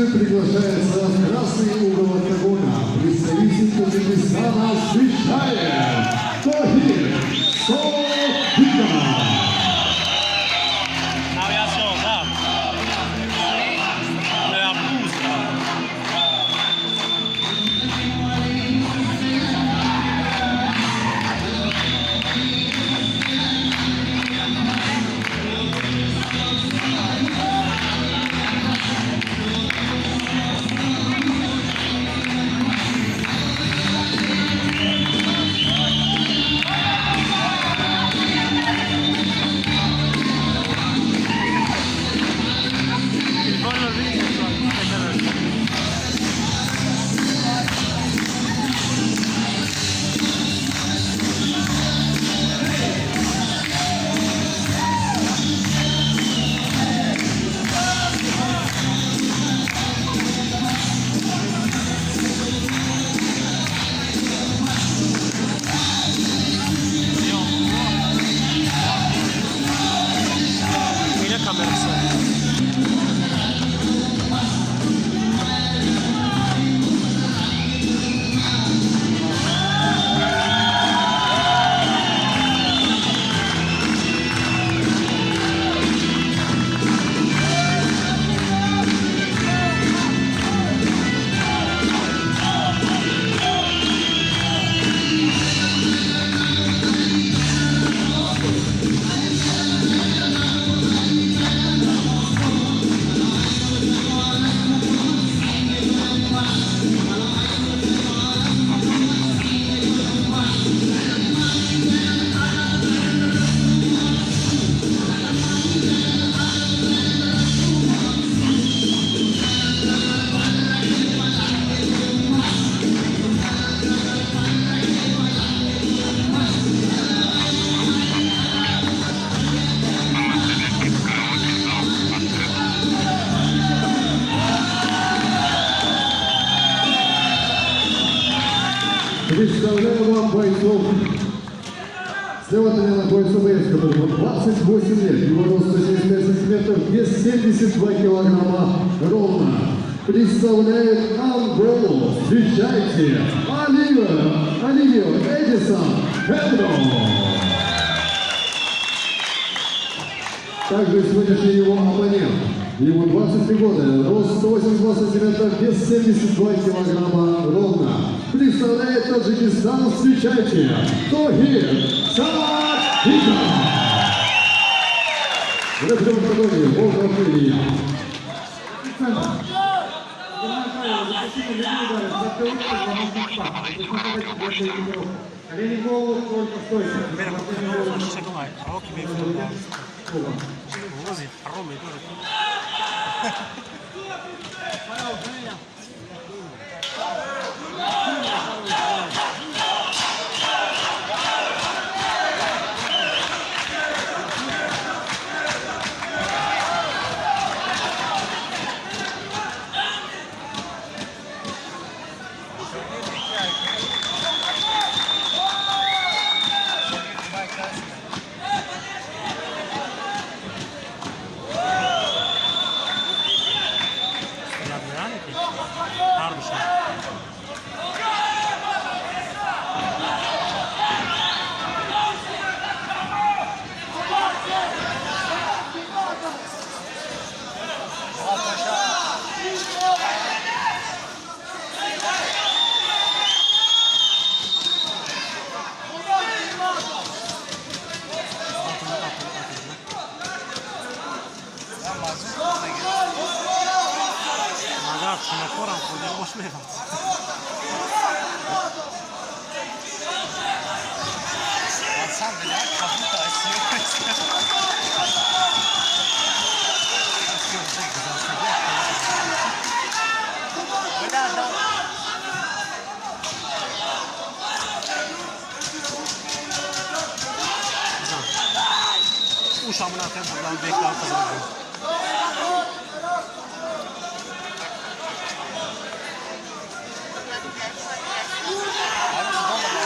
Приглашается в красный угол октагона представитель Таджикистана. Встречаем, Тохир Содиков. Nou ja, zo, nou. Nou ja, poes. Il bollo lì. Yine kamerası. Представляю вам бойцов. Слева от меня находится боец, которому 28 лет, его рост 175 сантиметров, вес 72 килограмма ровно. Представляет Анголу. Встречайте, Оливер, Оливио Эдисон Педро. Также сегодняшний его оппонент. Ему 23 года, рост 182 сантиметра, вес 72 килограмма ровно. Представляет Таджикистан, встречайте, Тохир Садиков. В рефери октагоне Волков Илья. Главное правило: запрещены любые удары в затылок, позвоночник, пах. Запрещено давать твердую экипировку. Колени в голову, только стойка. C'è com'è? Occhi mi Così, a Roma. Ҳардушон. Магар шинакорам хӯрда ош мерафт. На самом деле, как будто осел. Бля, да. Уш amına koyayım, buradan bekle kazanacağım. Abi, дома.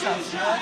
Бизан,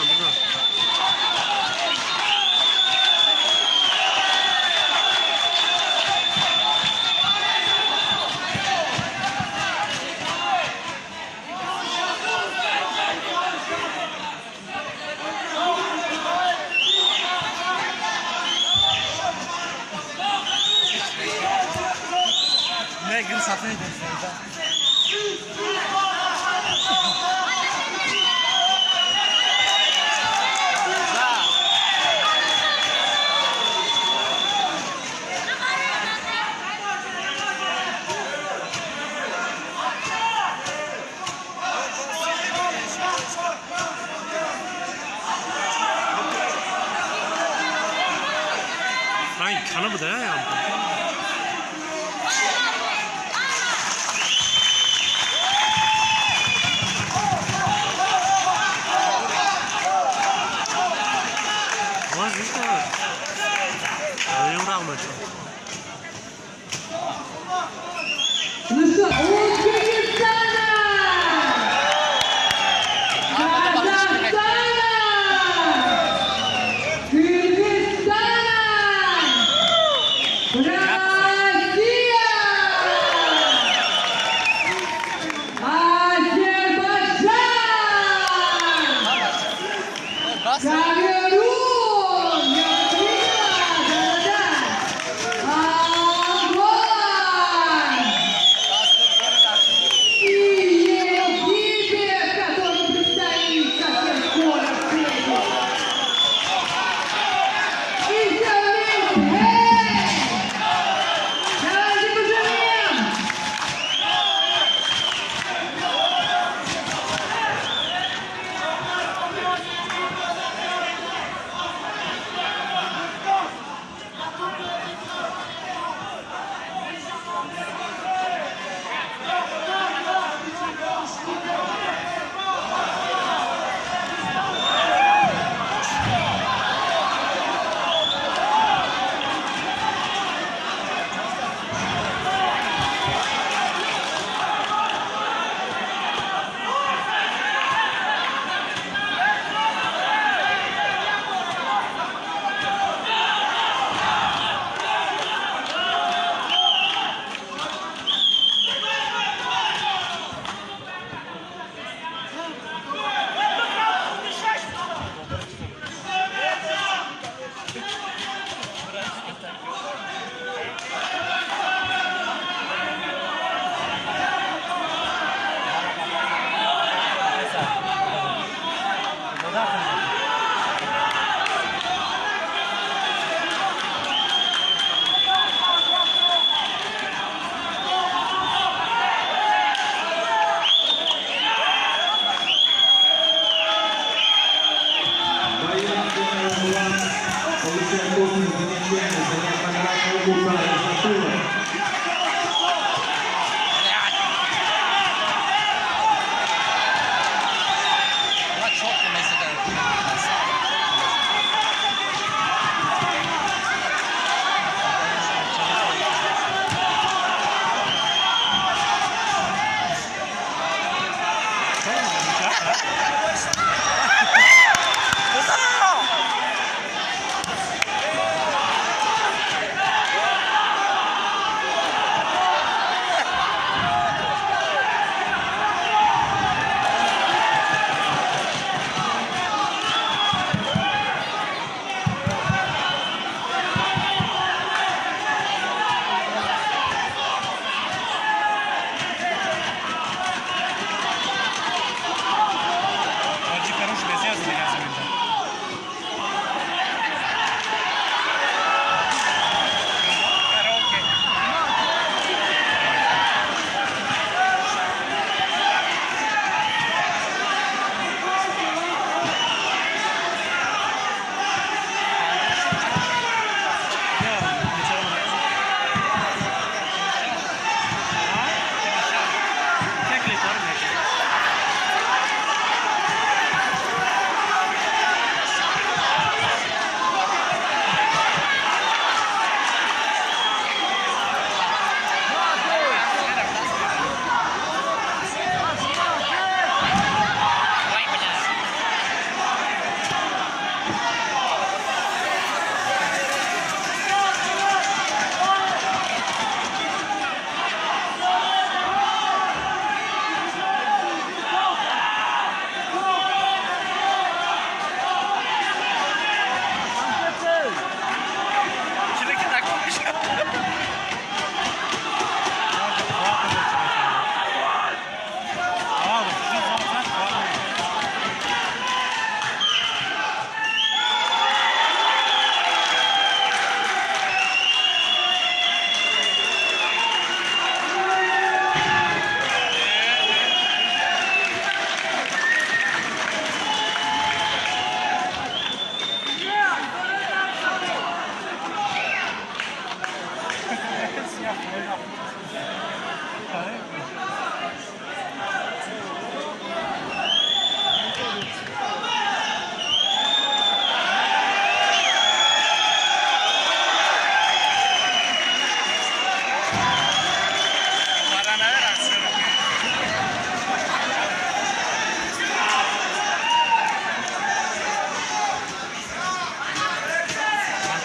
бизан. Мегир сафед да. Ранги кана буда ям. Воз вишта. Ем рағмат. Ну что, Узбекистана! Казахстана! Кыргызстана! Россия! Азербайджан! Камерун! Я приняла, да-да-да! Ангола! И Египет, который предстоит совсем скоро встретить. И все вместе, эй! Давайте пожалеем! Боец Булат получает косвенное замечание за неоднократный удар в затылок. Ма чётко мезадан. Ман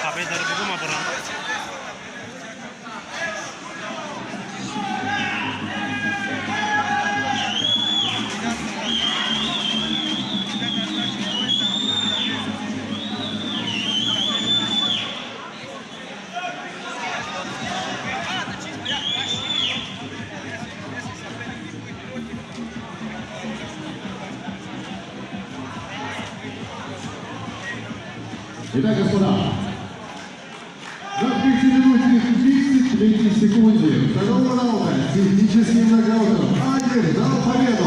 победа ро бугум абурам. Итак, господа, на 3 минуте 33 секунде второго раунда техническим нокаутом одержал победу.